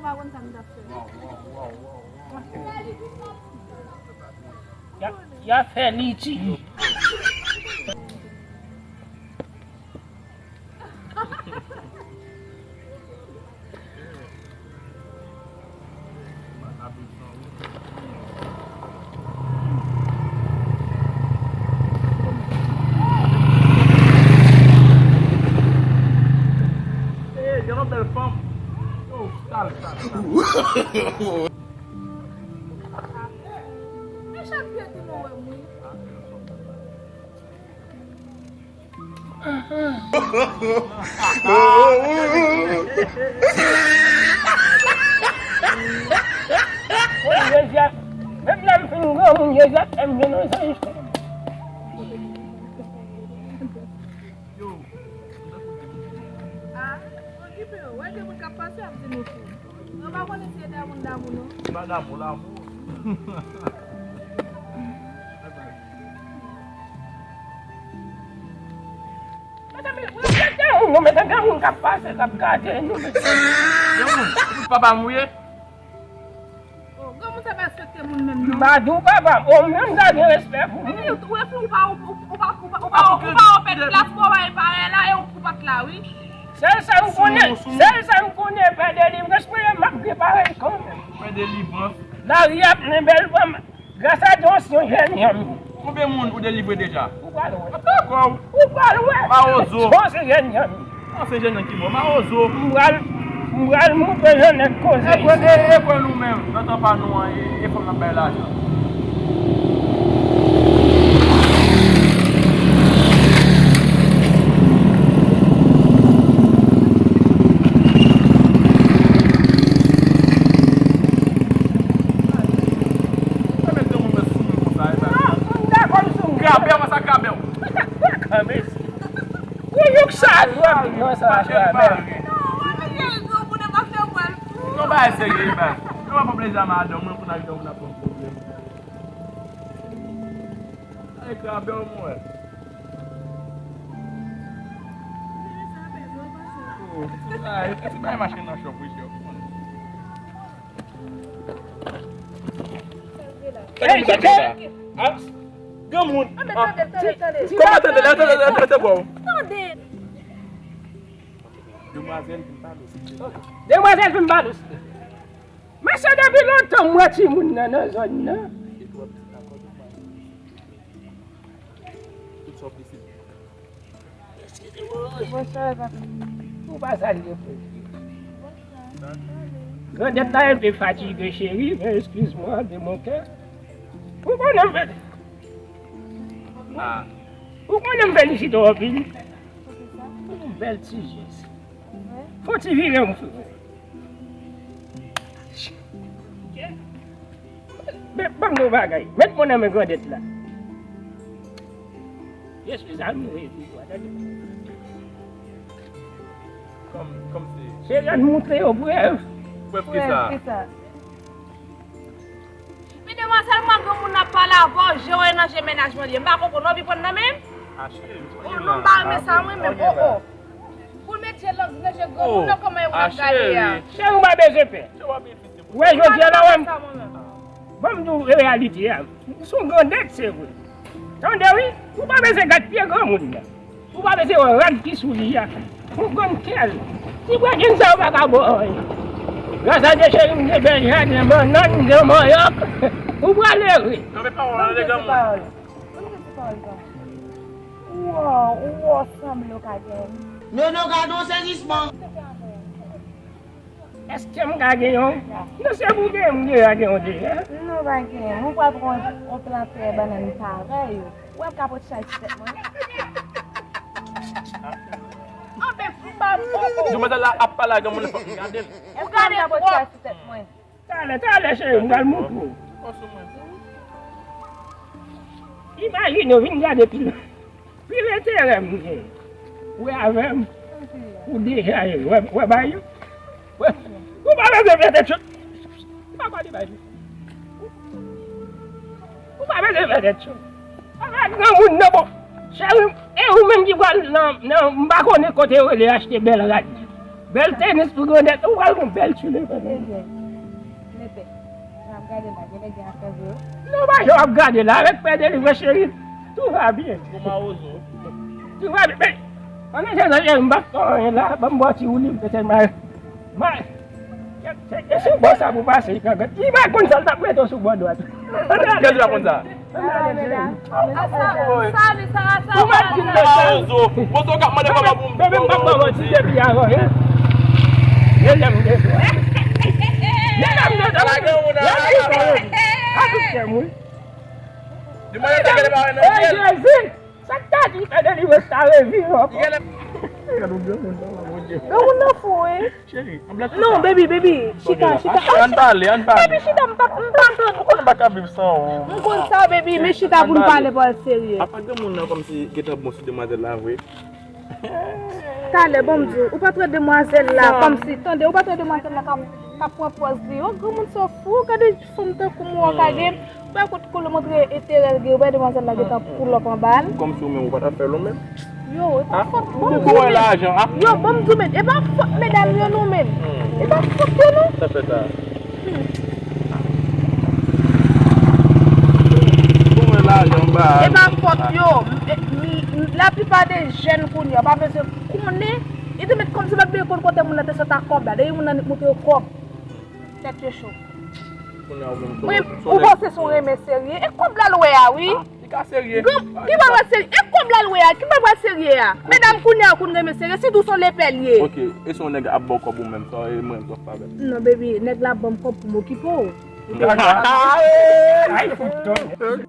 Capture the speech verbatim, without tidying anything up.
pa konn sa m t ap fè. Y a, y a fè liti. Ey, gen yon bèl fanm. Yo, sal, sal, sal. Men chak pye tou nou wè m, wi. Menm Jezi ap, menm lè m fin granmoun, Jezi ap fè m vin yon zanj. Yo, m tankou di moun. Ah, okipe yo. Wè gen moun k ap pase, ap di nou fou. Mwen pa konnen si e damou l damou non. Se pa damou, lamou. Mezanmi, wè gen moun, non, men gen moun k ap pase, k ap gade nou, men. Gen moun, ou papa m ou ye? Oh, granmoun sa pa respekte moun menm non. M pa di w papa m, ou menm sa gen respè pou moun. Epi ou, ou, ou pa, ou, ou, ou pa, ou pa, ou pa, ou pa, ou pa pèd plas pou w pa parèy la, e ou, ou pa t la, wi. Sèl sa m konnen, sèl sa m konnen, pè Delivrans, mwen menm m ap gen parèy kanmenm. Pè Delivrans. Lari a plen bèl fanm. Gras a Dye, w se yon jèn janm. Konbyen moun ou delivre deja? Ou pral wè. Dakò. Ou pral wè. Mawozo. W se jèn janm. An se jèn janm ki mò. Mawozo. M pral, m pral montre jan nèg koze. E kwè, e, e kwè nou menm, nan tan pa nou an, e, e fanm n ap bay lajan. Sa mèt granmoun mwen sou mwen konsa, e ba. Ah, m dakò l sou mwen. Grabè, mwen sa grabè w. Grabè, mesi. Ou youk sa, grabè. Non, sa grabè. Non, mwen vin gen granmoun, e pa fè w pral fou. Non, bagay serye, e ba. Nou pa pran plezi a madanm mwen, pou n al granmoun ap ban m pwoblèm. Ay, grabè w, mwen. Oh, ay, se pa mache nan chòp, wi, chòp. Ey, tande la. Ah, granmoun. Ah, men tande, tande, tande. Kòman tande la? Tande, tande, tande, tande, tande. Tande. Demwazèl vin pale. Demwazèl vin pale. Mesye, depi lontan m wè timoun nan nan zòn nan. Tout sa w plis. Bonswa, papi. Ou pa salye frè. Grandèt la enpe fatige, cheri, men eskiz mwa de mon kè. Ou konnen m fè. Ah. Ou konnen m felisite w anpil. Pou yon bèl ti jès. Fò ti vire yon frè. Men, ban m yon bagay. Met mwen nan men grandèt la. Je suis amoureux de toi, tande. Kòm, kòm se. Se jan n montre yo prèv. Prèv ki sa? Prèv ki sa? Men demwazèl, mwen granmoun ap pale avè w, je w nan je mennaj mwen li ye. M pa konprann, w ap vin pran nan men m? Ah, cheri, ou pa renmen sa mwen menm, oh, oh. Pou l met je nan je granmoun nan, kòman e pou l ap gade a? Cheri, ou pa bezwen pè. Ou wè jodi a la, wè m. Ban m di w reyalite a. M se yon grandèt, se vre. Tande wi, ou pa bezwen gad pye granmoun nan. Ou pa bezwen wè rad ki sou li a. Ou konn kè l. Ti bredin sa yo pa ka ba w anyen. Gras a Dye cheri, m gen bèl jaden bannann, m gen manyòk. Ou pral ere. Kanpe pawòl, tande granmoun. Ban m di ti pawòl sa. Ou wè, ou wè w sanble w ka gen. Nono, gade yon sezisman. Èske m ka gen yon? Non, se pou gen, m deja gen yon deja. Non, pa gen. Ou pral pran yon plantè bannann parèy ou. Ou wè m ka pot chay sou tèt mwen? Anben, m pa m. Demwazèl la ap pale a granmoun nan, fòk m gade l. Èske m ka pot chay sou tèt mwen? Talè, talè, cheri, m pral montre w. Imajine w vin gade pil, pil enterè m gen. Ou wè avè m, ou deja ye, wè, wè bagay yo. Wè, ou pa bezwen fè tèt cho. Pa pale bagay. Ou pa bezwen fè tèt cho. Rad granmoun nan bon. Cheri, e ou menm ki pral nan, nan, m pa konnen kote yo rele achte bèl rad. Bèl tenis pou grandèt, ou pral gon bèl tchile pandan. Mete. N ap gade la, gen nèg gen afè vre. Non, pa jan w ap gade la, avèk pè Delivre cheri, tout va byen. Kou mawozo. Tout va byen. Men, pandan jan nan cheri, m pa fè anyen la, ban m bò ti woulib, petèt ma, ma, e sou bò sa pou pase, li pa konn sa l t ap mete w sou bò dwat. Kèl li pa konn sa? Sa, sa, sa, sa, sa, sa, sa. Ou mèt di m sa. Mawozo. Bon, sa w k ap mande papa pou m. Bebe, m p ap ba w manti depi avan, hein. Mesye m de dwa. Mesye m de dwa. Lage w nan. Lage w nan. Akout kè m, wi. Di mwen yo te gade pa wè nan fyèl. Jezi. Sa k ta di fè Delivre sa reviv ankò. Gade yon granmoun nan, Bondye. Granmoun nan fou, wi. Cheri, an blak. Non, baby, baby, chita, chita. Ann pale, ann pale. Baby, chita, m pa, m pa konn. Ou konn m pa ka viv san ou. M konn sa, baby, men chita pou n pale, pale serye. Apa granmoun nan kòmsi gentan bon sou demwazèl la vre? Talè, ban m di w, ou pa t wè demwazèl la, kòmsi, tande, ou pa t wè demwazèl la k ap, k ap pran pòz li. O, granmoun sa fou, gade fanm tankou mwen ka gen. Ou wè kot Kolo montre enterè l gen, ou wè demwazèl la gentan pull up anba l. Kòmsi ou menm ou pa t ap fè l ou menm. Yo, e pa fòt, ban m di w, men. Yo, ban m di w, men, e pa fòt medam yo non, men. E pa fòt yo non. Sa fè sa. Ou wè lajan anba l. E pa fòt yo. E, m, m, laplipa de jèn kounye a pa bezwen konnen. Yo te mèt kòmsi pa t bezwen konn kote moun nan te sot ak kòb la. Depi moun nan montre yo kòb. Tèt yo cho. Kounye a ou menm, wi, ou panse se yon renmen serye? E kòb la l wè a, wi. Li ka serye. Ki pa pral serye? E kòb la l wè a, ki pa pral serye a? Medam kounye a konn renmen serye, sitou se yon lepè l ye. Ok, e se yon nèg ap ba w kòb ou menm, sa e mwen m t ap fè avè l. Non, baby, nèg la ban m kòb pou m okipe w. Ay, fout tòn.